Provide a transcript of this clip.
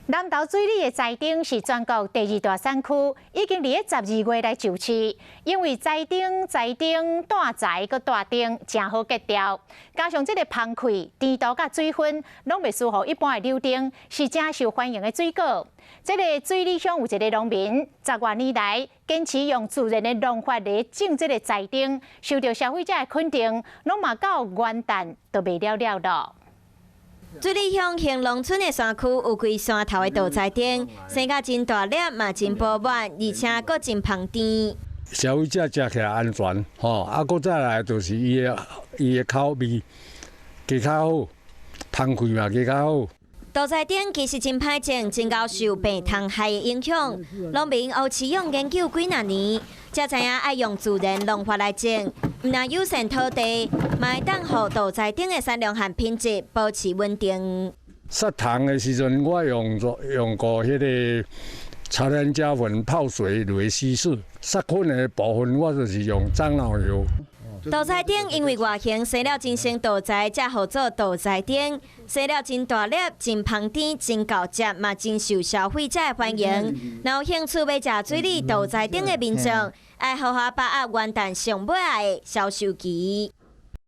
南投水里的臍丁是全國第二大產區，已經佇咧12月來上市。因為臍丁、臍丁大臍閣大丁誠好結條，加上這个芳氣、甜度佮水分，攏袂輸予一般的柳丁，是誠受歡迎的水果。這个水里鄉有一个農民，十外年來堅持用自然的農法來種這个臍丁，受著消費者的肯定，攏嘛到元旦都賣了了囉。水里鄉興隆村的山區有規山頭的大臍丁，生甲真大粒，嘛真飽滿，而且閣真芳甜。消費者食起來安全，吼，啊，閣再來就是伊的口味加較好，芳氣嘛加較好。大臍丁其實真歹種，真𠢕受病蟲害的影響。農民歐持勇研究幾若年，才知影愛用自然農法來種，毋但友善土地，嘛會當予大臍丁的產量和品質保持穩定。殺蟲的時陣，我用做用過彼个超人膠粉泡水來稀釋。殺菌的部分，我就是用樟腦油。大臍丁因為外形生了真像大臍，才號做大臍丁。生了真大粒、真芳甜、真夠食，嘛真受消費者的歡迎。若有興趣欲食水里大臍丁的民眾，愛好好把握元旦上尾仔的銷售期。